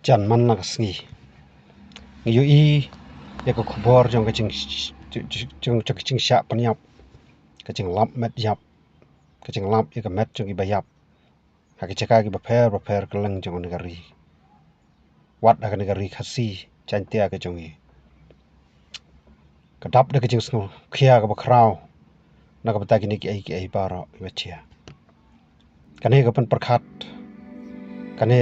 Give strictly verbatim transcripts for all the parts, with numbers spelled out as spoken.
Jan man la ka sngi ngi ïohi ïa ka khubor jong ka jing, jong, jong ka jingshah pynïap, ka jinglap met ïap, ka jinglap ïa ka met jong ki ba ïap ha ki jaka ki bapher bapher kylleng jong kane ka ri. Wat ha kane ka ri Khasi Jaiñtia ka jong ngi, ka dap da ka jingsngewkhia kaba khraw na ka bynta kine kiei kiei baroh kiba jia. Kane ka pynpyrkhat, kane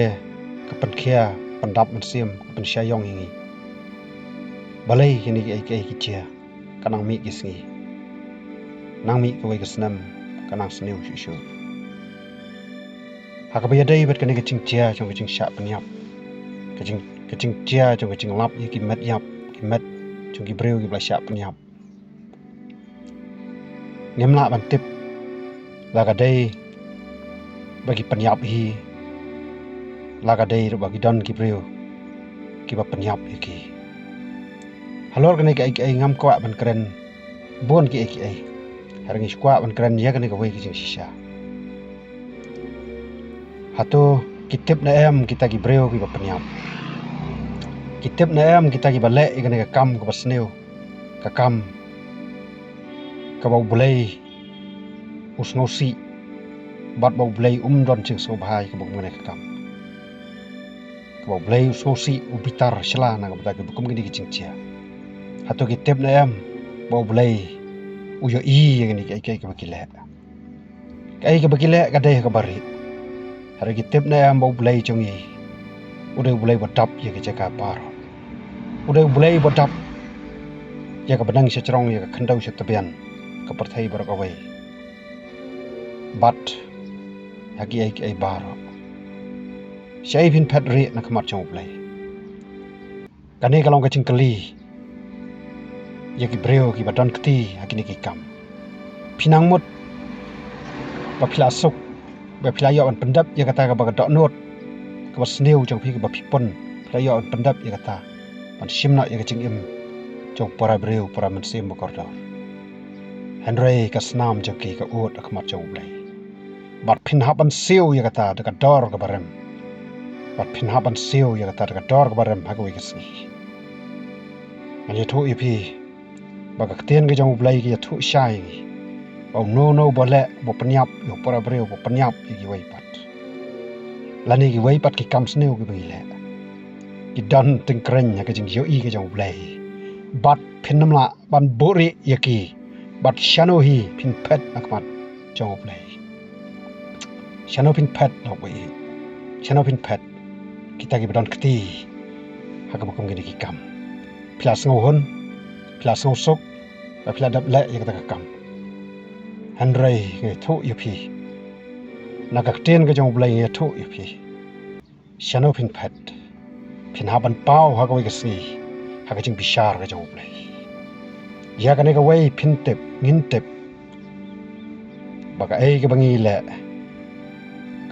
ka pynkhia, pyndap mynsiem, ka pynshah ïong ïa ngi. Balei kine kiei kiei ki jia? Ka nang mih ki sngi, nang mih kawei ka snem, ka nang sniew shuh shuh. Ha kaba ïadei bad kane ka jingjia jong ka jingshah pynïap, ka jing, ka jingjia jong ka jinglap ïa ki met ïap, ki met jong ki briew kiba la shah pynïap, ngim lah ban tip la ka dei ba ki pynïap hi, la ka dei ruh ba ki don ki briew kiba pynïap ïa ki. Halor kane kiei kiei ngam kwah ban kren bun kiei kiei, hynrei ngi shu kwah ban kren ïa kane kawei ka jingshisha. Hato ki tip ne em kita ki briew kiba pynïap? Ki tip ne em kita kiba leh ïa kane ka kam kaba sniew, ka kam kaba U Blei u sngewsih, bad ba U Blei um don jingsngewbha ïa kaba kum kane ka kam, kaba U Blei u sngewsih, u bitar shla na ka bynta kaba kum kine ki jingjia? Hato ki tip ne em ba U Blei u ïohi ïa kine kiei kiei kiba ki leh? Kaei kaba ki leh ka dei ha kaba rieh. Hynrei ki tip ne em ba U Blei jong ngi u dei U Blei ba dap ïa ka jaka baroh? U dei U Blei ba dap ïa ka bneng sha jrong, ïa ka khyndew sha tbian, ka pyrthei baroh kawei, bad ha kiei kiei baroh. Shaei phin phet rieh na khmat jong U Blei? Kane ka long ka jingkylli ïa ki briew kiba don kti ha kine ki kam. Phi nang mut ba phi la suk, ba phi la ïoh ban pyndep ïa kata kaba ka dohnud kaba sniew jong phi kaba phi pun, phi la ïoh ban pyndep ïa kata ban shim noh ïa ka jingim jong para briew, para mynsiem ba kordor. Hynrei ka snam jong ki ka ud ha khmat jong U Blei. Bad phin hap ban siew ïa kata da ka dor kaba rem. Bad phin hap ban siew ïa kata da ka dor kaba rem ha kawei ka sngi. Ngan ïathuh ïa phi ba ka ktien ka jong U Blei ka ïathuh shai ïa ngi ba uno uno uba leh, uba pynïap ïa u para briew, uba pynïap ïa kiwei pat, lane kiwei pat ki kam sniew kiba ngi leh, ki don tyngkreiñ ha ka jingïohi ka jong U Blei. Bad phin ym lah ban buhrieh ïa ki. Bad shano hi phin phet na khmat jong U Blei? Shano phin phet, la U Blei? Shano phin phet kita kiba don kti ha kaba kum kine ki kam? Phi la sngewhun, phi la sngewsuk ba phi la dep leh ïa kata ka kam. Hynrei nga ïathuh ïa phi, na ka ktien ka jong U Blei nga ïathuh ïa phi, shano phin phet? Phin hap ban paw ha kawei ka sngi ha ka jingbishar ka jong U Blei. Ïa kane kawei phin tip, ngin tip ba kaei kaba ngi leh,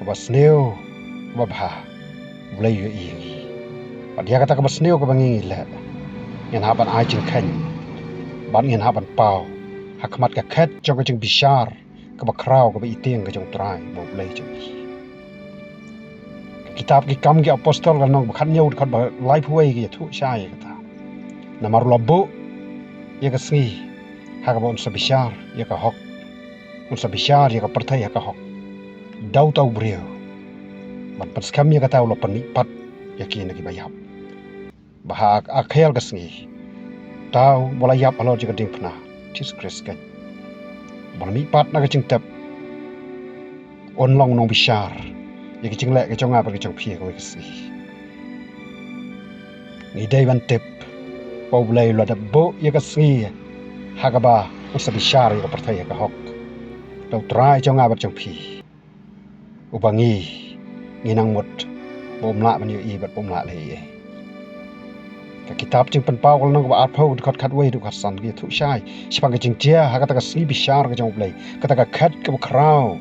kaba sniew, kaba bha, U Blei u ïohi ïa ngi. Bad ïa kata kaba sniew kaba ngi, ngi leh, ngin hap ban ai jingkheiñ bad ngin hap ban paw ha khmat ka khet jong ka jingbishar kaba khraw, kaba itieng ka jong U Trai, ba U Blei jong ngi. Ka kitab Ki Kam ki Apostol, ka lynnong ba khathynñiew, dkhot ba laiphew wei, ka ïathuh shai ïa kata. Namar u la buh ïa ka sngi ha kaba un sa bishar ïa ka hok, un sa bishar ïa ka pyrthei ha ka hok, da uta u briew. Ban pynskhem ïa kata u la pynmihpat ïa ki na kiba ïap. Ba ha ka khel ka sngi, uta uba la ïap halor jong ka diengphna, Jisu Khrist keiñ, uba la mihpat na ka jingtep, un long u nongbishar ïa ka jingleh ka jong nga bad ka jong phi ha kawei ka sngi. Ngi dei ban tip ba U Blei u la dep buh ïa ka sngi ha kaba un sa bishar ïa ka pyrthei ha ka hok da U Trai jong nga bad jong phi, uba ngi, ngi nang mut ba um lah ban ïohi bad ba um lah leh ei ei. Ka kitab Jingpynpaw, ka lynnong kaba arphew, dkhot khatwei haduh khatsan, ka ïathuh shai shaphang ka jingjia ha kata ka sngi bishar ka jong U Blei, kata ka khet kaba khraw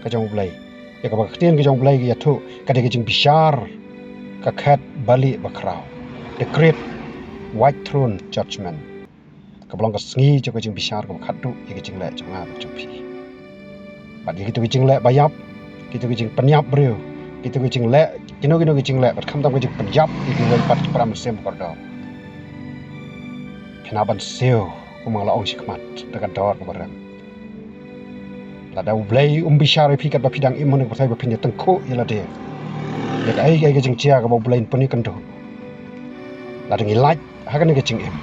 ka jong U Blei. Ïa kaba ka ktien ka jong U Blei ka ïathuh, ka dei ka jingbishar ka khet balieh bakhraw, the great white throne judgment, kaba long ka sngi jong ka jingbishar kaba khatduh ïa ka jingleh jong nga bad jong phi. Bad ïa kito ki jingleh ba ïap, kito ki jingpynïap briew, Kito ki jingleh, kino kino ki jingleh, bad khamtam ki jingpynïap ïa kiwei pat ki para mynsiem kordor. Phin hap ban siew, kumba la ong shakhmat, da ka dor kaba rem. Lada U Blei um bishar ïa phi katba phi dang im ha kane ka pyrthei ba phin ïa tyngkhuh ïa lade ïa kaei kaei ka jingjia kaba U Blei un pynïakynduh. Lada ngi lait ha kane ka jingim,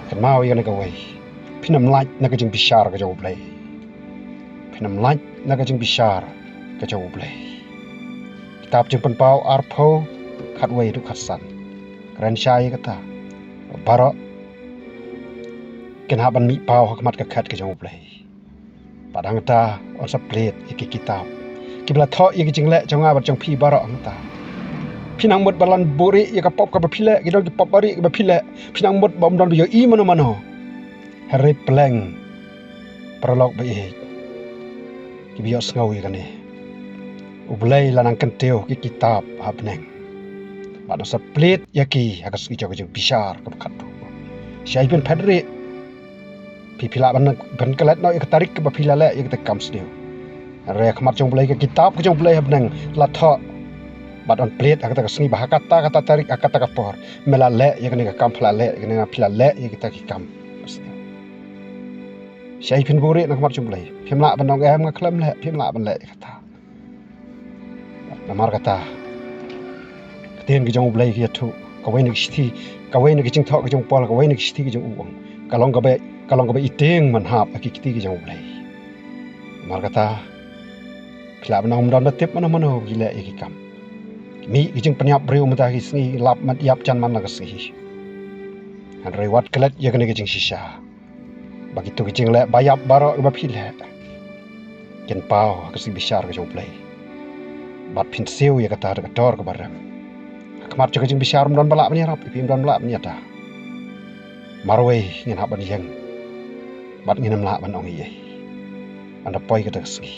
kynmaw ïa kane kawei: phin ym lait na ka jingbishar ka jong U Blei. Phin ym lait na ka jingbishar ka jong U Blei. Kitab Jingpynpaw arphew, khatwei haduh khatsan. Kren shai ïa kata: baroh kin hap ban mih paw ha khmat ka khet ka jong U Blei. Bad hangta yn sa plied ïa ki kitab kiba la thoh ïa ki jingleh jong nga bad jong phi baroh hangta. Phi nang mut ban buhrieh ïa ka pop kaba phi leh, ki don ki pop barieh kiba phi leh. Phi nang mut ba ym don ba ïohi mano mano. Hynrei pleng, paralok ba ïeit, kiba ïohsngew ïa kane, U Blei la nang kyntiew ki kitab ha bneng, bad yn sa plied ïa ki ha ka sngi jong ka jingbishar kaba khatduh. Shai phin phet rieh. Phi, phi lah ban, ban klet noh ïa ka tarik kaba phi la leh ïa kata ka kam sniew. Hynrei ha khmat jong U Blei, ka kitab ka jong U Blei ha bneng la thoh, bad yn plied ha kata ka sngi ba ha kata kata tarik, ha kata ka por, me la leh ïa kane ka kam, phi la leh ïa kane, phi la leh ïa kita ki kam. Shai phin buhrieh na khmat jong U Blei. Phim lah ban ong, em, nga khlem leh, phim lah ban leh ïa kata. Namar kata, ka ktien ka jong U Blei ka ïathuh, kawei na ki shithi, kawei na ki jingthoh ka jong u Paul, kawei na ki shithi ka jong u, ong, ka long kaba, ka long kaba itieng ban hap ha ki kti ka jong U Blei. Namar kata, phi lah ban ong ym don ba tip mano mano ki leh ïa ki kam. Ki mih ki jingpynïap briew mynta ki sngi, lap mat ïap jan man la ka sngi. Hynrei wat klet ïa kane ka jingshisha, ba kito ki jingleh ba ïap baroh kiba phi leh kin paw ha ka sngi bishar ka jong U Blei. Bad phin siew ïa kata da ka dor kaba rem. Ha khmat jong ka jingbishar ym don ba lah ban ïarap ïa phi, ym don ba lah ban ïada. Marwei ngin hap ban ïeng, bad ngin ym lah ban ong ei ei. Ynda poi kata ka sngi,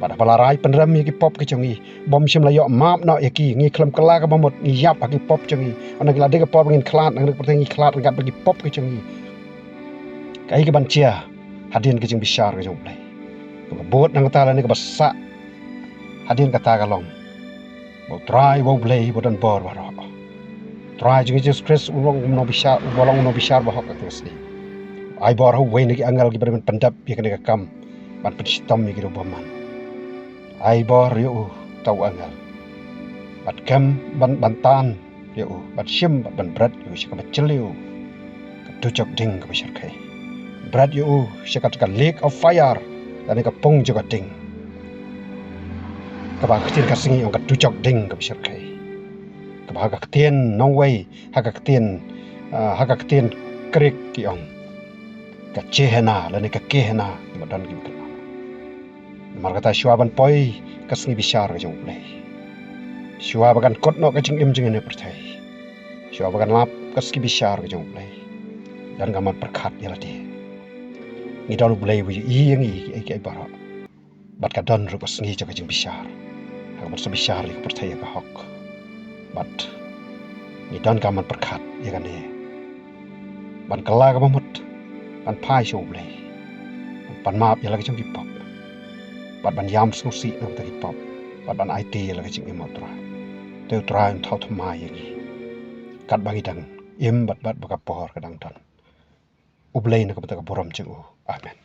bad haba la rai pynrem ïa ki pop ki jong ngi, bym shym la ïoh map noh ïa ki, ngi khlem kylla kaba mut, ngi ïap ha ki pop jong ngi. Ynda ngi la dei ka por ba ngin khlad, nang dei ka por ngi khlad ryngkat bad ki pop ki jong ngi. Kaei kaban jia hadien ka jingbishar ka jong U Blei? Kaba bud nangta lane kaba sah hadien kata ka long ba U Trai, ba U Blei ba don bor baroh, U Trai jong ngi Jisu Khrist, un long u nongbishar, uba long u nongbishar bahok ha kane ka sngi. Ai bor ha uwei na ki angel kiba dei ban pyndep ïa kane ka kam, ban pynshitom ïa ki riewbymman. Ai bor ïa uta u angel, bad kem ban, ban tan ïa u, bad shim, bad ban bret ïa u sha kaba jylliew, ka dujok ding kaba shyrkhei. Bret ïa u sha kata ka lake of fire, lane ka pung jong ka ding, kaba ha ka ktien ka sngi ong ka dujok ding kaba shyrkhei, kaba ha ka ktien nongwei, ha ka ktien, ah, ha ka ktien Greek ki ong ka Jehena, lane ka Kehena, kiba don kiba kynmaw. Namar kata, shuwa ban poi ka sngi bishar ka jong U Blei, shuwa ba kan kut noh ka jingim jong ngi ha kane ka pyrthei, shuwa ba kan lap ka sngi bishar ka jong U Blei, donkam ban pyrkhat ïa lade. Ngi don U Blei uba ïohi ïa ngi kiei kiei baroh. Bad ka don ruh ka sngi jong ka jingbishar, ha kaban sa bishar ïa ka pyrthei ha ka hok. Bad ngi donkam ban pyrkhat ïa kane, ban kylla kaba mut, ban phai sha U Blei, ban pan map ïa la ki jong ki pop, bad ban ïam sngewsih na ka bynta ki pop, bad ban aiti ïa la ka jingim ha U Trai. Te U Trai un thaw thymmai ïa ngi katba ngi dang im, bad, bad ba ka por ka dang don. U Blei na ka bynta ka burom jong u. Amen.